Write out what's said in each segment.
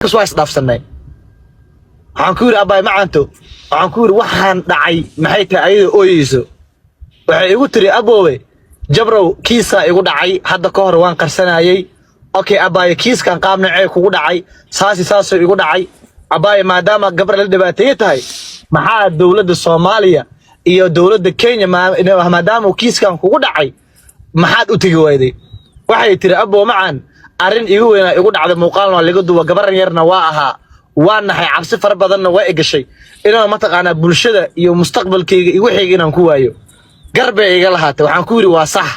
Kas waa isdhaafsanay. Waxaan ku yidhi, "Abbaay macaanto," waxaan ku yidhi, "waxaan dhacay maxay tahay?" Ayada ooyeyso waxay igu tiri, "Aboowe Jabrow, kiisaa igu dhacay hadda ka hor, waan qarsanayay." Okay abaaye, kiiskan qaab nocee kugu dhacay? Saasi saasuu igu dhacay abaaye. Maadaama gabar la dhibaateeye tahay, maxaa dowladda Soomaaliya iyo dowladda Kenya, maadaama uu kiiskan kugu dhacay, maxaad u tegi wayday? Waxay tiri, "Aboo macaan, arrin igu weynaa igu dhacday, muuqaalna waa laga duwa, gabaran yarna waa ahaa, waa naxay, cabsi fara badanna waa igashay inaan mataqaanaa bulshada iyo mustaqbalkayga iyo wixayga inaan ku waayo, gar bay iga lahaatay." Waxaan ku yidhi, "Waa sax."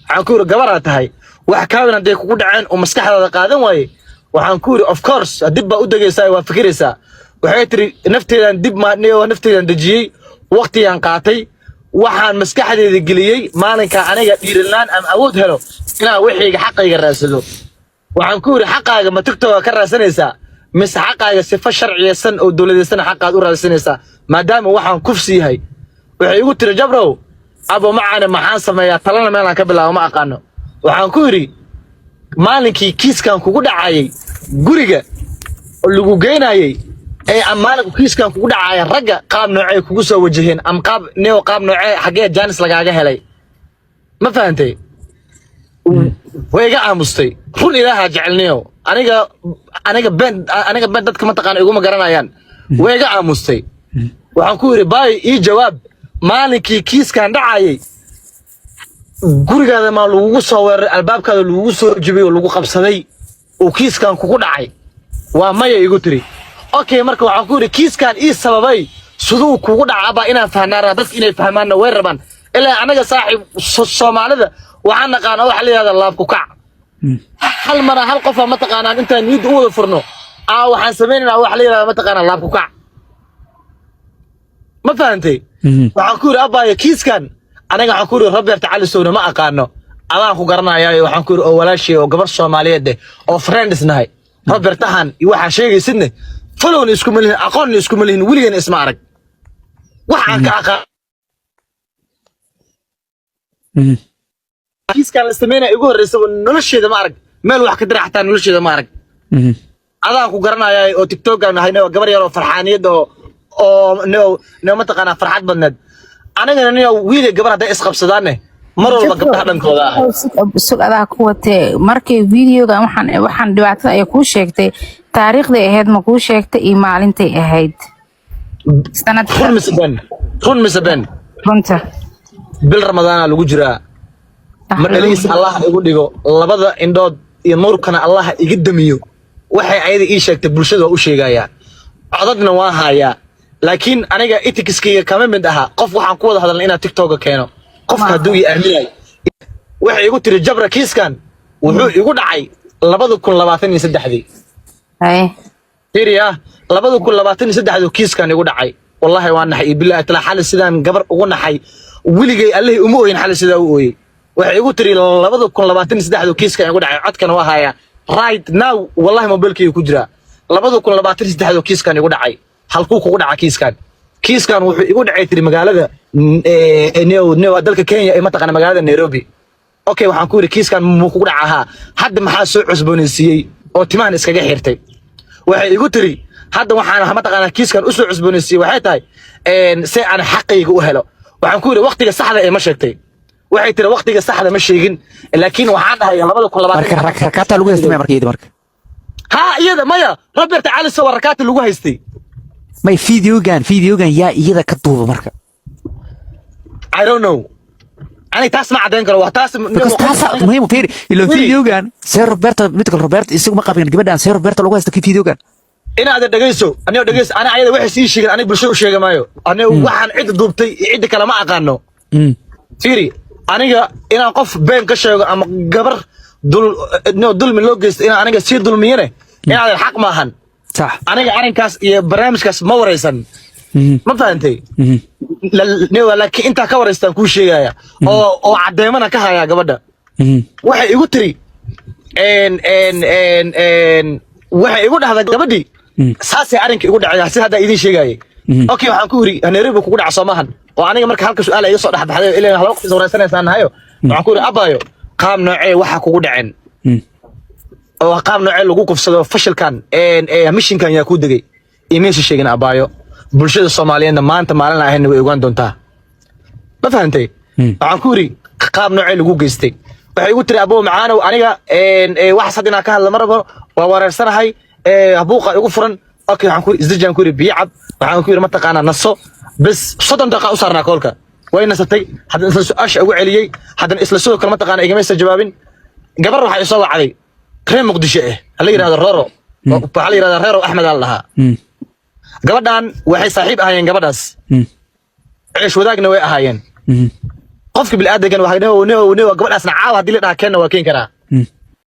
Waxaan ku yidhi, "Gabaraa tahay, wax kaawin hadday kugu dhaceen oo maskaxdaada qaadan waaye," waxaan ku yidhi, "of course dib baa u degaysaa, waa fikiraysaa." Waxay tiri, "Nafteedaan dib ma nafteedaan dejiyey, waqtigaan qaatay, waxaan maskaxdeeda geliyey maalinka aniga dhiiranaan ama awood helo inaan wixayga xaqayga raadsado." Waxaan ku yidhi, "Xaqaaga ma TikToka ka raadsanaysaa mise xaqaaga sifo sharciyeysan oo dowladaysan xaqaad u raadsanaysaa, maadaama waxaan kufsi yahay?" Waxay igu tiri, "Jabrow, abo macaane, maxaan sameeyaa? Talana meelaan ka bilaabo ma aqaano." Waxaan ku yidhi, "Maalinkii kiiskan kugu dhacayay, guriga lagu geynayay ee am maalinku kiiskan kugu dhacaya, ragga qaab noocee kugu soo wajaheen am qaab neo qaab noocee, xaggee jaanis lagaaga helay?" Ma fahantay? Way iga aamustay. Run ilaaha jecelniyo, aniga been dadka mataqaana iguma garanayaan. Way iga aamustay. Waxaan ku yidhi, "Baay, ii jawaab, maalinkii kiiskan dhacayay gurigaada maa lagugu soo weeraray, albaabkaada lagugu soo jebiyey oo lagu qabsaday uu kiiskan kugu dhacay?" "Waa maya," igu tiri. Okay, marka waxaan ku yidhi, "Kiiskan ii sababay siduu kugu dhacaba inaan fahnaa rabaa, dadka inay fahmaanna way rabaan. Ilaa anaga saaxiib Soomaalida waxaan naqaanaa waxa la yidhahda laabku kac. Hal mara hal qofa mataqaanaan intaan niyadda u wada furno aa waxaan samaynaynaa waxa la yidhahda mataqaanaa laabku kac. Ma fahantay?" Waxaan ku yidhi, "Abaayo, kiiskan aniga," waxaan ku yidhi, "Robert Cali Sowna ma aqaano, adaan ku garanayaayo," waxaan ku yidhi, "oo walaashii oo gabar Soomaaliyeed eh oo friends nahay. Robertahan iyo waxaa sheegaysidne followna iskuma lihin, aqoonna iskuma lihin, weligeena isma arag. Waxaan ka aqaan kiiskan la sameynaya igu horreysa nolosheeda ma arag, meel wax ka dira xataa nolosheeda ma arag. Adaan ku garanayaa oo TikTokaan nahay, gabar yar oo farxaaniyad oo neo mataqaanaa farxad badneed. Anigana nio wiilay gabar hadday isqabsadaanne mar walba gabdhaha dhankooda ah." Sug, adaa ku watee. Markay videogan waxaan dhibaatada ay kuu sheegtay, taariikhday ahayd ma kuu sheegtay iyo maalintay ahayd sanadka? Run mise been? Run mise been? Runta. Bil Ramadaana lagu jiraa, ma dhaliis Allah igu dhigo, labada indhood iyo nuurkana Allah iga damiyo. Waxay ayada ii sheegtay bulshada waa u sheegayaa, codadna waa hayaa, laakiin aniga ethicskayga kama mid aha qof waxaan ku wada hadalnay inaad TikToka keeno. Qofka hadduu ii aaminayo, waxay igu tiri, "Jabra, kiiskan wuxuu igu dhacay 2023-dii." Haye. Fiiriya, 2023-dii kiiskan igu dhacay. Wallahi waan naxay iyo billahi tala, xali sidaan gabar ugu naxay weligay allihii uma ooyin, xali sidaa u ooyey. Waxay igu tiri, 2023-dii kiiskan igu dhacay. Codkana waa hayaa right now, wallahi mobilkayga ku jiraa. 2023-dii kiiskan igu dhacay. Halkuu kugu dhaca kiiskan? "Kiiskan wuxuu igu dhacay," tiri, "magaalada neo dalka Kenya ee mataqaana magaalada Nairobi." Okay, waxaan ku yidhi, "Kiiskan muu kugu dhaca? Ahaa, hadda maxaa soo cusboonaysiiyey oo timahan iskaga xirtay?" Waxay igu tiri, "Hadda waxaan mataqaanaa kiiskan usoo cusboonaysiiyey waxay tahay si aan xaqayga u helo." Waxaan ku yidhi, "Waqtiga saxda ee ma sheegtay?" Waxay tiri, "Waqtiga saxda ma sheegin, laakiin waxaan dhahay 2020." Marka rakaata lagu haystay maya marka iyada marka? Ha, iyada maya, Robert Cali Sow rakaata lagu haystay. May, videogan yaa iyada ka duuba marka? I don't know, ani taas ma caddayn karo, waa taas. Because taasa muhiim. Fiiri ilo. Wili. Videogan see Roberto, mid kale Roberto isagu ma qabin gabadhan, see Roberto lagu haysto ki videogan? Inaad dhegeyso, aniga dhegeyso, ani ayada waxay sii sheegeen aniga bulshada u sheegi maayo. Aniga waxaan cid duubtay iyo cidda kale ma aqaano. Fiiri, aniga inaan qof been ka sheego ama gabar dul no dulmi loo geysto inaan aniga sii dulmiyane inaadan xaq maahan. Aniga arrinkaas iyo barnaamijkaas ma waraysan. Ma fahantay? Laakiin intaa ka waraystaan kuu sheegaya oo caddeemana ka hayaa. Gabadha waxay igu tiri en en en en waxay igu dhahdaa gabadhii, saasay arrinka igu dhacay si hadda idiin sheegayay. Okay, waxaan ku yidhi, "Nairobi kugu dhaca soomahan?" Oo aniga marka halka su'aal iga soo dhex baxday, ilaa laba qof is waraysanaysaa nahayo. Waxaan ku yidhi, "Abayo, qaab noocee waxa kugu dhaceen?" Oo qaab noocee lagu kufsado fashilkan mishinkan yaa kuu degay? Imaysa sheegin abaayo. Bulshada Soomaaliyeedna maanta maalin ahayna way ogaan doontaa. Ma fahantay? Waxaan ku yidhi, qaab noocee lagu geystay? Waxay igu tiri, abo macaanow, aniga waxaas hadda inaan ka hadla ma rabo, waa wareersanahay, buuqa igu furan. Okay, waxaan ku yidhi isdejaan, ku yidhi biyo cab, waxaan ku yidhi mataqaanaa naso. Bes, 30 daqiiqa u saarnaa koolka, way nasatay. Haddana isla su-aasha ugu celiyey, haddana isla sidoo kale mataqaana igamaysa jawaabin. Gabar waxaa isoo wacday reer Muqdisho ah, hala yidhahdo Roro, waxaa la yidhahdaa Reero Axmed aa la dhahaa. Gabadhan waxay saaxiib ahaayeen gabadhaas, ceesh wadaagna way ahaayeen. Qofka bilaadankan waxay neho neho neho, gabadhaasna caawa haddii la dhaha keenna waa keeni karaa.